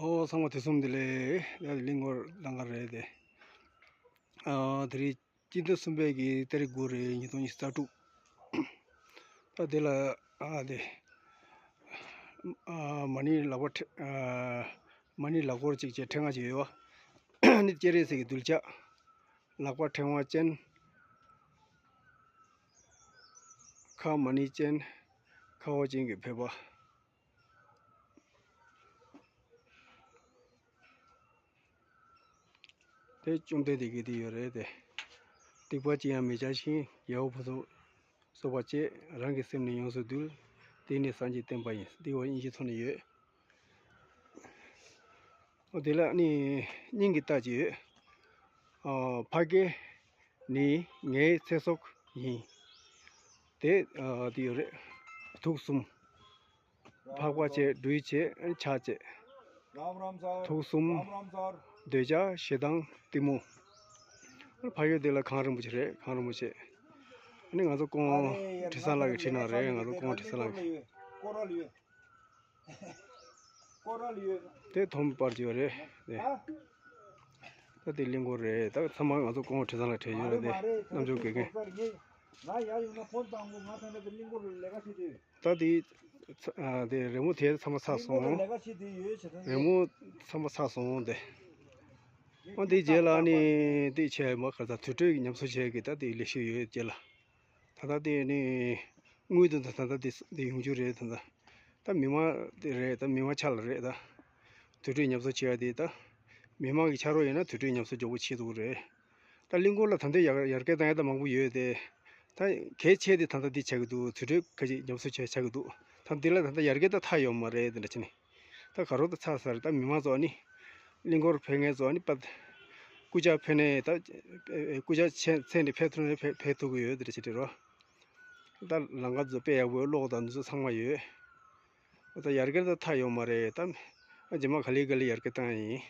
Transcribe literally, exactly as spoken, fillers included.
ཨོ་ཚང་མ་དུས་གསུམ་བདེ་ལེགས། ད་གླིང་སྐོར་ལམ་ཁ་རེད་དེ། ཨ་དེ་རིང་སྤྱི་ཟླ་གསུམ་པའི་གི་ཏ་རིག་དགུ་རེད། ཉིས་སྟོང་ཉི་ཤུ་རྩ་དྲུག་ད་དེ་ལ་ཨ་དེ་ཨ་མ་ཎི་ལག་པ་ཕྲེང་ཨ་མ་ཎི་ལག་སྐོར་གཅིག་བྱས་ཕྲེང་བ་གཅིག་ཡོད་པ། ནི་སྤྱན་རས་གཟིགས་ཀྱི་གདུལ་བྱ། ལག་པ་ཕྲེང་བ་ཅན། ཁ་མ་ཎི་ཅན། ཁ་བ་ཅན་གྱི་ཕེབས་པ། དེ་བཅོམ་ལྡན་འདས་ཀྱིས་དེ་ཡོད་རེད་དེ། སྡིག་པ་ཅི་ཡང་མི་བྱ་ཞིང་། དགེ་བ་ཕུན་སུམ་ཚོགས་པ་སྤྱད། རང་གི་སེམས་ནི་ཡོངས་སུ་འདུལ། དེ་ནི་སངས་རྒྱས་བསྟན་པ་ཡིན། འདི་བ་དབྱིན་ཇིའི་ཐོག་ནས་ཡོད། འོ་དེ་ལ་ནི་སྙིང་གི་རྟགས་ཅིག་ཡོད། ཨ་ཕ་གི་ནི་ངའི་ཚེ་སྲོག་ཡིན། དེ་ཨ་དེ་ཡོད་རེད། དུག་གསུམ། འཕགས་པ་བྱས། སྦྲུལ་བྱས། ཕྱག་བྱས། དུག་གསུམ། འདོད་ཆགས། ཞེ་སྡང་། གཏི་མུག་ཕ་གི་དེ་ལ་གངས་རིན་པོ་ཆེ་རེད། གངས་རིན་པོ་ཆེ། ཨ་ནི་ང་ཚོ་ཀོང་དྲི་བཟང་ལགས་ཀྱིས་བྲིས་གནང་རེད། ང་ཚོ་ཀོང་དྲི་བཟང་ལགས་ཀྱིས། དེ་དོམ་པར་བརྗོད་རེད། ད་དེ་གླིང་སྐོར་རེད། ད་ཚང་མ་ང་ཚོ་ཀོང་དྲི་བཟང་ལགས་བྲིས་ཡོད་རེད། དེ་རྣམ་འགྱུར་དགེ་རྒན། ད་དེ་ཚ་ཨ་དེ་རི་མོ་དེ་ཚང་མ་ཚར་སོང་། རི་མོ་ཚང་མ་ཚར་སོང་དེ། ཨ་དེ་རྗེས་ལ་ནི་དེ་བྱས་མ་ཁར་ད་དུར་ཁྲོད་ཀྱི་ཉམས་གསོ་བྱས་ཀྱི་ད་དེ་ལས་ཤིག་ཡོད་རྗེས་ལ། ད་ལྟ་དེ་ནི་དངུལ་དུ་ད་ད་ལྟ་དེ་དེ་ཡོང་རྒྱུ་རེད། ད་ད་ད་མི་མང་དེ་རེད། ད་མི་མང་ཆ་ལ་རེད། ད་དུར་ཁྲོད་ཉམས་གསོ་བྱས་ཡ་དེ་ད་མི་མང་གི་ཆ་རོགས་ཡིན་ན་དུར་ཁྲོད་ཉམས་གསོ་མགྱོགས་པོ་བྱེད་ཐུབ་ཀྱི་རེད། ད་གླིང་སྐོར་ལ་ད་ལྟ་ཡར་ཡར་རྒྱས་བཏང་ཡ་ད་མང་པོ་ཡོད་དེ། ད་གལ་ཆེ་དེ་ད་ལྟ་འདི་ཆགས་ཀྱི་འདུག་དུར་ཁྲོད་ཁ་ཅིག་ཉམས་གསོ་བྱས་ཆགས་ཀྱི་འདུག་ད་འདི་ལ་ད་ལྟ་ཡར་རྒྱས་ད་ཐག་ཡོད་མ་རེད། དེ་འདྲ་བྱས་ནས་ད་ག་རོ་ད་ཚར་ཚར། ད་མི་མང་ཚོ་ནི་གླིང་སྐོར་ཕེབས་མཁན་ཚོ་ནི་པ་སྐུ་ཕྱྭ་ཕེབས་ནས་ད་སྐུ་ཕྱྭ་མཚན་མཚན་ནས་ཕེབས་ཐུབ་ནས་ཕེབས་ཕེབས་ཐུབ་ཀྱི་ཡོད། དེ་འདྲ་བྱས་བྲིས་རོགས། ད་ལམ་ཁ་ཚོ་དཔེ་ཡག་པོ་ཡོད། གློག་དང་འདི་ཚོ་ཚང་མ་ཡོད། ད་ཡར་རྒྱས་ད་ཐག་ཡོད་མ་རེད། ད་རྗེས་མ་ག་ལེ་ག་ལེ་ཡར་རྒྱས་བཏང་ཡ་ཡིན།